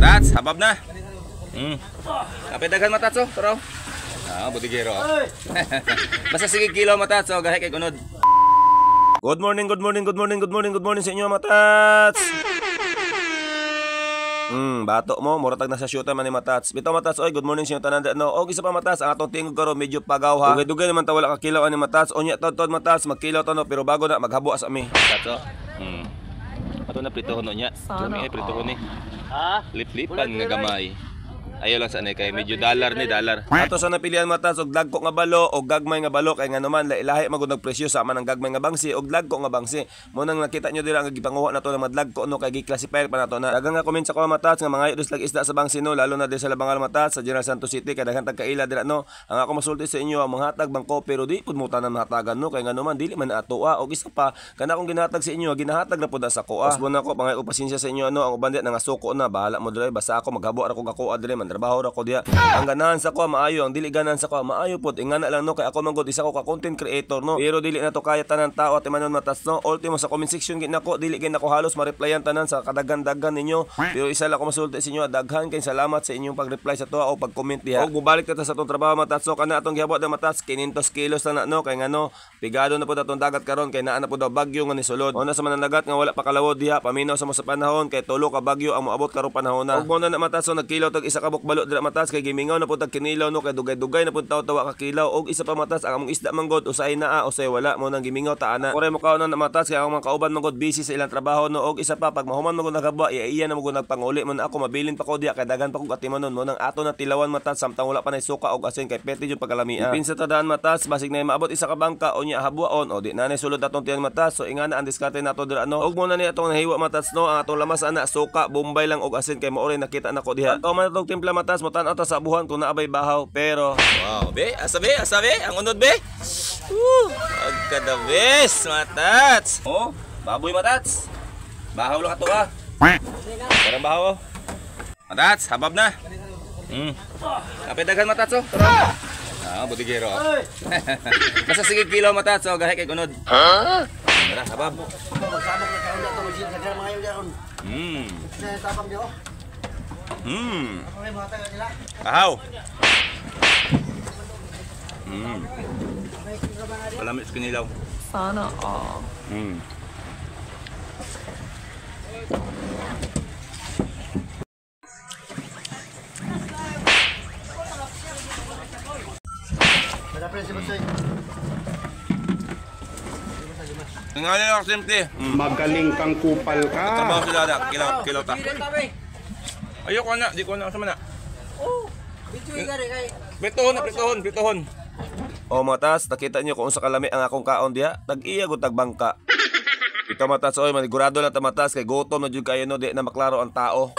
Matats, habab na. Kapit daghan, Matats, oh. Tara. Ah, budigero. Oh. Basta sige kilo, Matats, oh, gahi kay gunod. Good morning, good morning, good morning, good morning, good morning sa inyo, Matats. Bato mo, mura tag nasa shoota man ni Matats. Bitaw, Matats, oy, good morning sa inyo tanan no. Og isa pa, Matats, ang atong tingog karon medyo pagaw ha. Dugay-dugay naman ta wala ka kilaw ani, Matats. Unya tod Matats, magkilaw ta no, pero bago na maghabo sa mi. Matats, oh. Ato na pritohon no nya. Lami ay pritohon ni. Ha? Lip-lipan nga gamay. Ayaw lang sa anay kay medyo dollar ni dollar. Ato sa napilian, Matats, og dagko nga balo og gagmay nga balo kay ngano man lahi magud presyo sa man ang gagmay nga bangsi og dagko nga bangsi. Mo nang nakita nyo dira ang gipanguha nato ng madlagko no kay gi-classify pa nato na. Daghang nga comment sa ko, Matats, nga mangayo dos lag isda sa bangsi no, lalo na diri sa Labangal, Matats, sa General Santos City kay daghan tag kaila dira no. Ang ako masulti sa inyo ang manghatag bangko pero di pud mo tanan mahatagan no kay ngano man dili man ato ah. Og isa pa kana akong ginahatag sa inyo, ginahatag na pud na sa ko ah. Usbon ako pangay og pasensya sa inyo ano, ang uban diha nangasuko na, bahala mo diri basta ako maghabo ra ko ako diri man trabaho ra ko diha. Ang ganahan sa ko maayo, ang dili ganahan sa ko maayo pod. Ingana lang no kay ako man gud isa ko ka content creator no. Pero dili na to kaya tanan tao at imanon, Matats no. Ultimo sa comment section gid nako dili gid nako halos ma-replyan tanan sa kadagan-dagan ninyo. Pero isa lang ako masulti sa inyo, daghan kay salamat sa inyong pag-reply sa tuwa o pag-comment diha. Og mobalik ta sa atong trabaho, Matats no, kana atong gihabo da, Matats, 500 kilos na na no kay ngano pigado na pod atong dagat karon kay naa na pod daw bagyo nga nisulod. Una sa mananagat nga wala pa kalawod diha, paminaw sa mo sa panahon kay tulo ka bagyo ang moabot karong panahon na. Og mo na na, Matats no, nagkilaw tag isa ka bukbalo dira, Matats, kay gimingaw na pud tag kinilaw no kay dugay-dugay na pud taw tawa ka kilaw. Og isa pa, Matats, ang among isda manggod usay naa usay wala mo nang gimingaw ta ana. Ore mo kaon na, Matats, kay ang mga kauban manggod busy sa ilang trabaho no. Og isa pa pag mahuman manggod naghabwa iya na manggod nagpanguli mo na ako mabilin pa ko diha kay daghan pa kog atimanon mo nang ato na tilawan, Matats, samtang wala pa nay suka og asin kay pwede yung pagkalamia. Pinsa ta daan, Matats, basig na maabot isa ka bangka unya habwaon o di na nay sulod atong tiyan, Matats. So ingana ang diskarte nato dira no. Og mo na ni atong nahiwa, Matats no, ang atong lamas ana suka, bombay lang og asin kay mao rin nakita nako diha. Pagka man atong timpla, Matats, mo tan-aw ta sa abuhan kung naabay bahaw pero wow be, asa be, asa be, ang unod be. Agka the best, Matats. Oh, baboy, Matats. Bahaw lang ato ah. Parang bahaw oh. Matats, habab na. Kapit daghan, Matats, oh. Tara. Ah, budigero. Oh. Basta sige kilo, Matats, oh, gahi kay gunod. Ha? Tara, habab. Bahaw. Malamig sa kinilaw. Sana all. Tingali lang simple. Magaling kang kupal ka. Trabaho sila na, kilaw, kilaw ta. Ayoko na, di ko na sama na. Pritohon na, pritohon, pritohon. O Matas, nakita niyo kung sa kalami ang akong kaon diha, tag-iya gud tagbangka. Ito, Matas, oy, manigurado lang ta, Matas, kay gutom na jud kayo no, di na maklaro ang tao.